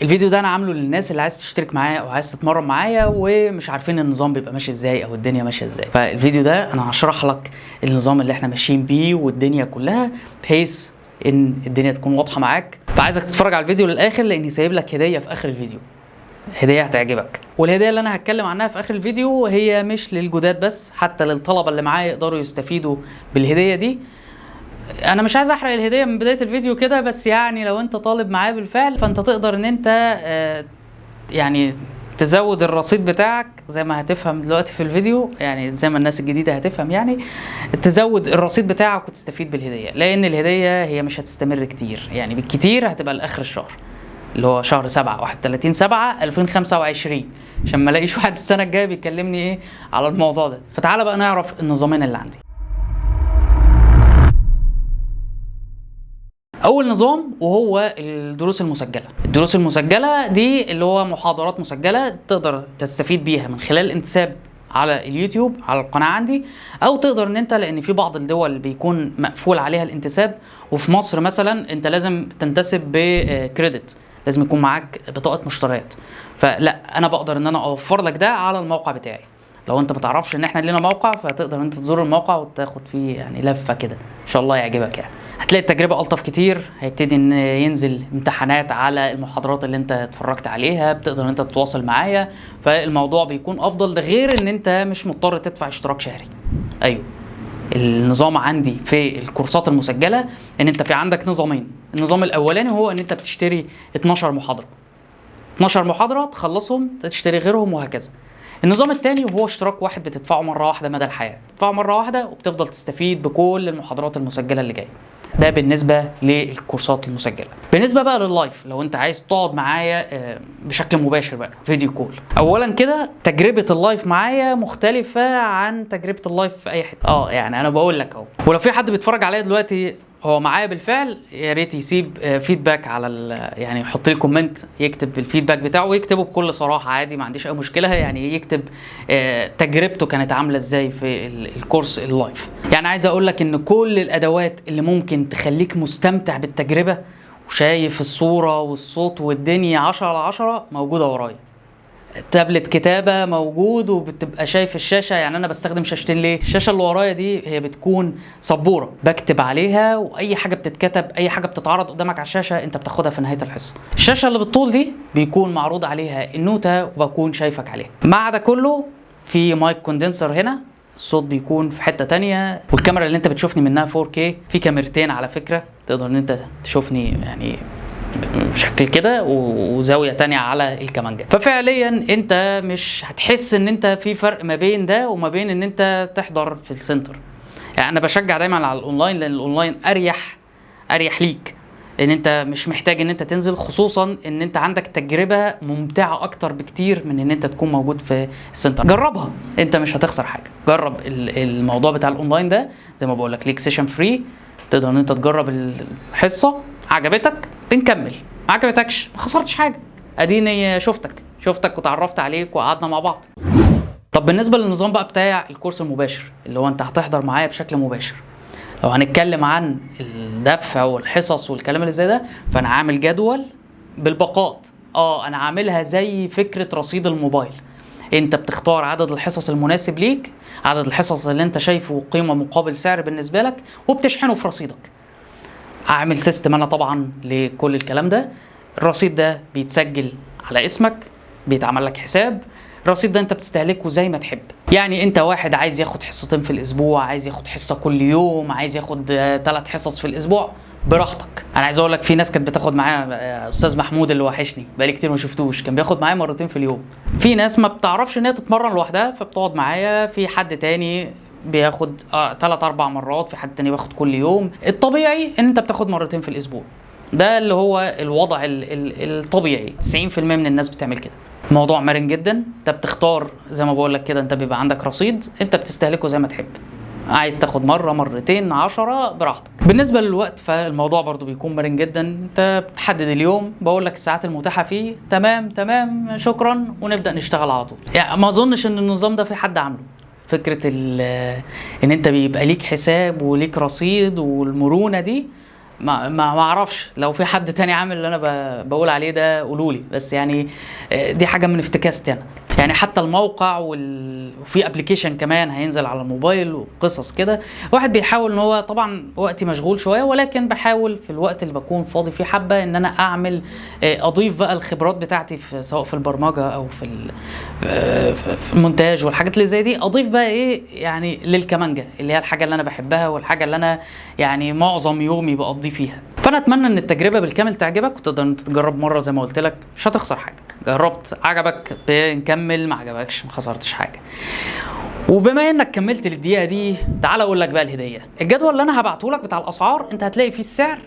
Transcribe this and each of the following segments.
الفيديو ده انا عامله للناس اللي عايز تشترك معايا او عايز تتمرن معايا ومش عارفين النظام بيبقى ماشي ازاي او الدنيا ماشية ازاي. فالفيديو ده انا هشرح لك النظام اللي احنا ماشيين بيه والدنيا كلها، بحيث ان الدنيا تكون واضحة معاك. فعايزك تتفرج على الفيديو للاخر لاني سايب لك هديه في اخر الفيديو، هديه هتعجبك. والهديه اللي انا هتكلم عنها في اخر الفيديو هي مش للجداد بس، حتى للطلبة اللي معايا يقدروا يستفيدوا بالهديه دي. انا مش عايز احرق الهدية من بداية الفيديو كده، بس يعني لو انت طالب معايا بالفعل فانت تقدر ان انت يعني تزود الرصيد بتاعك زي ما هتفهم دلوقتي في الفيديو، يعني زي ما الناس الجديدة هتفهم، يعني تزود الرصيد بتاعك وتستفيد بالهديه، لان الهدية هي مش هتستمر كتير، يعني بالكتير هتبقى لاخر الشهر اللي هو شهر 7 31/7/2025، عشان ما الاقيش واحد السنة الجاية بيكلمني ايه على الموضوع ده. فتعالى بقى نعرف النظامين اللي عندي. اول نظام وهو الدروس المسجلة. الدروس المسجلة دي اللي هو محاضرات مسجله تقدر تستفيد بيها من خلال الانتساب على اليوتيوب على القناة عندي، او تقدر ان انت، لان في بعض الدول بيكون مقفول عليها الانتساب، وفي مصر مثلا انت لازم تنتسب بكريدت، لازم يكون معاك بطاقة مشتريات. فلا، انا بقدر ان انا اوفر لك ده على الموقع بتاعي. لو انت ما تعرفش ان احنا لنا موقع فتقدر انت تزور الموقع وتاخد فيه يعني لفه كده، ان شاء الله يعجبك. يعني هتلاقي التجربة الطف كتير، هيبتدي ان ينزل امتحانات على المحاضرات اللي انت اتفرجت عليها، بتقدر ان انت تتواصل معايا، فالموضوع بيكون افضل. ده غير ان انت مش مضطر تدفع اشتراك شهري. ايوه، النظام عندي في الكورسات المسجلة ان انت في عندك نظامين. النظام الاولاني هو ان انت بتشتري 12 محاضرة، 12 محاضرة تخلصهم تشتري غيرهم وهكذا. النظام الثاني وهو اشتراك واحد بتدفعه مرة واحدة مدى الحياة، تدفعه مرة واحدة وبتفضل تستفيد بكل المحاضرات المسجلة اللي جاية. ده بالنسبة للكورسات المسجلة. بالنسبة بقى لل live، لو انت عايز تقعد معايا بشكل مباشر بقى video call، اولا كده تجربه ال live معايا مختلفة عن تجربه ال live في اي حتة. يعني انا بقول لك اهو، ولو في حد بيتفرج عليا دلوقتي هو معايا بالفعل، يا ريت يسيب feedback على يعني يحط لي comment، يكتب ال feedback بتاعه ويكتبه بكل صراحة عادي، ما عنديش اي مشكلة. يعني يكتب تجربته كانت عامله ازاي في الكورس ال live. يعني عايز اقول لك ان كل الادوات اللي ممكن تخليك مستمتع بالتجربة وشايف الصورة والصوت والدنيا 10 على 10 موجودة ورايا. تابلت كتابه موجود وبتبقى شايف الشاشة. يعني انا بستخدم شاشتين ليه؟ الشاشة اللي ورايا دي هي بتكون سبورة بكتب عليها، واي حاجة بتتكتب اي حاجة بتتعرض قدامك على الشاشة انت بتاخدها في نهاية الحصة. الشاشة اللي بالطول دي بيكون معروض عليها النوته وبكون شايفك عليها. مع ده كله في mic condenser هنا، الصوت بيكون في حتة تانية، والكاميرا اللي انت بتشوفني منها 4K، في كاميرتين على فكرة تقدر ان انت تشوفني يعني بشكل كده، وزاويه تانية على الكمانجة. ففعليا انت مش هتحس ان انت في فرق ما بين ده وما بين ان انت تحضر في ال center. يعني انا بشجع دايما على الاونلاين، لان الاونلاين اريح ليك، ان انت مش محتاج ان انت تنزل، خصوصا ان انت عندك تجربه ممتعة اكتر بكتير من ان انت تكون موجود في ال center. جربها، انت مش هتخسر حاجة. جرب الموضوع بتاع الاونلاين ده، زي ما بقول لك ليك session free، تقدر ان انت تجرب الحصة، عجبتك بنكمل، ما عجبتكش ما خسرتش حاجة، اديني شفتك وتعرفت عليك وقعدنا مع بعض. طب بالنسبة للنظام بقى بتاع الكورس المباشر اللي هو انت هتحضر معايا بشكل مباشر، لو هنتكلم عن الدفع والحصص والكلام اللي زي ده، فانا عامل جدول بالباقات. انا عاملها زي فكرة رصيد الموبايل، انت بتختار عدد الحصص المناسب ليك، عدد الحصص اللي انت شايفه قيمة مقابل سعر بالنسبة لك، وبتشحنه في رصيدك. هعمل system انا طبعا لكل الكلام ده. الرصيد ده بيتسجل على اسمك، بيتعمل لك حساب. الرصيد ده انت بتستهلكه زي ما تحب. يعني انت واحد عايز ياخد حصتين في الاسبوع، عايز ياخد حصة كل يوم، عايز ياخد 3 حصص في الاسبوع، براحتك. انا عايز اقول لك في ناس كانت بتاخد معايا، استاذ محمود اللي وحشني بقالي كتير ما شفتوش، كان بياخد معايا مرتين في اليوم. في ناس ما بتعرفش ان هي تتمرن لوحدها فبتقعد معايا، في حد تاني بياخد 3-4 مرات، في حد تاني بياخد كل يوم. الطبيعي ان انت بتاخد مرتين في الاسبوع، ده اللي هو الوضع الطبيعي. 90% من الناس بتعمل كده. الموضوع مرن جدا، انت بتختار زي ما بقول لك كده، انت بيبقى عندك رصيد انت بتستهلكه زي ما تحب، عايز تاخد مرة مرتين 10 براحتك. بالنسبة للوقت فالموضوع برضو بيكون مرن جدا، انت بتحدد اليوم، بقول لك الساعات المتاحة فيه، تمام تمام شكرا، ونبدا نشتغل على طول. يعني ما اظنش ان النظام ده في حد عامله، فكرة ان انت بيبقى ليك حساب وليك رصيد والمرونة دي، ما اعرفش لو في حد تاني عامل اللي انا بقول عليه ده قولوا لي، بس يعني دي حاجة من افتكاستي انا. يعني حتى الموقع وفي application كمان هينزل على الموبايل وقصص كده. واحد بيحاول ان هو طبعا وقتي مشغول شوية، ولكن بحاول في الوقت اللي بكون فاضي فيه حبه ان انا اعمل اضيف بقى الخبرات بتاعتي في سواء في البرمجة او في في المونتاج والحاجات اللي زي دي، اضيف بقى ايه يعني للكمانجه اللي هي الحاجة اللي انا بحبها والحاجة اللي انا يعني معظم يومي بقضيه فيها. فانا اتمنى ان التجربة بالكامل تعجبك وتقدر انت تجرب مرة زي ما قلت لك، مش هتخسر حاجة. جربت عجبك بنكمل، ما عجبكش ما خسرتش حاجة. وبما انك كملت للدقيقه دي تعال اقول لك بقى الهدية. الجدول اللي انا هبعته لك بتاع الاسعار انت هتلاقي فيه السعر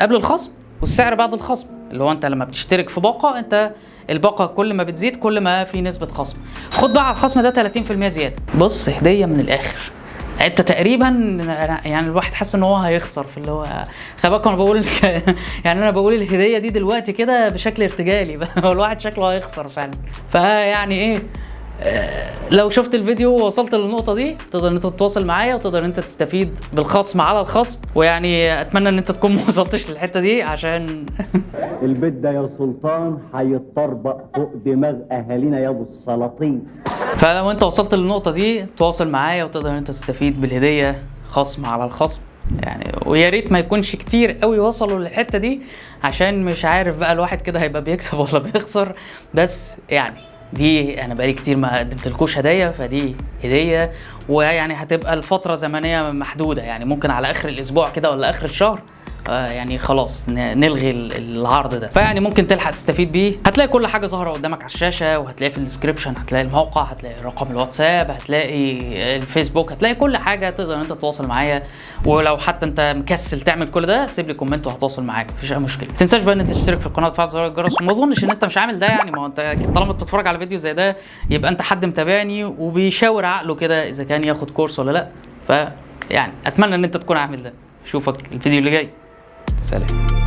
قبل الخصم والسعر بعد الخصم، اللي هو انت لما بتشترك في باقه انت الباقه كل ما بتزيد كل ما في نسبه خصم. خد بقى على الخصم ده 30% زيادة. بص هديه من الاخر. انت تقريبا يعني الواحد حاسس ان هو هيخسر في اللي هو، خلي بالك انا بقول يعني انا بقول الهدية دي دلوقتي كده بشكل ارتجالي هو الواحد شكله هيخسر فعلا. فيعني ايه، لو شفت الفيديو ووصلت للنقطة دي تقدر ان انت تتواصل معايا وتقدر ان انت تستفيد بالخصم على الخصم. ويعني اتمنى ان انت تكون ما وصلتش للحتة دي عشان البيت ده يا سلطان هيتطربق فوق دماغ اهالينا يا ابو السلاطين. فلو انت وصلت للنقطة دي تواصل معايا وتقدر ان انت تستفيد بالهدية خصم على الخصم. يعني ويا ريت ما يكونش كتير قوي وصلوا للحتة دي عشان مش عارف بقى الواحد كده هيبقى بيكسب ولا بيخسر. بس يعني دي انا بقالي كتير ما قدمتلكوش هدايا، فدي هدية، ويعني هتبقى الفترة زمنية محدودة، يعني ممكن على اخر الاسبوع كده ولا اخر الشهر يعني خلاص نلغي العرض ده. فيعني ممكن تلحق تستفيد بيه. هتلاقي كل حاجة ظاهره قدامك على الشاشة، وهتلاقي في ال description، هتلاقي الموقع، هتلاقي رقم الواتساب، هتلاقي الفيسبوك، هتلاقي كل حاجة تقدر ان انت تتواصل معايا. ولو حتى انت مكسل تعمل كل ده سيب لي comment وهتواصل معاك، مفيش اي مشكلة. ما تنساش بقى ان انت تشترك في القناة وتفعل زرار الجرس. وما اظنش ان انت مش عامل ده، يعني ما هو انت اكيد طالما بتتفرج على فيديو زي ده يبقى انت حد متابعني وبيشاور عقله كده اذا كان ياخد كورس ولا لا. ف يعني اتمنى ان انت تكون عامل ده. اشوفك الفيديو اللي جاي. سلام.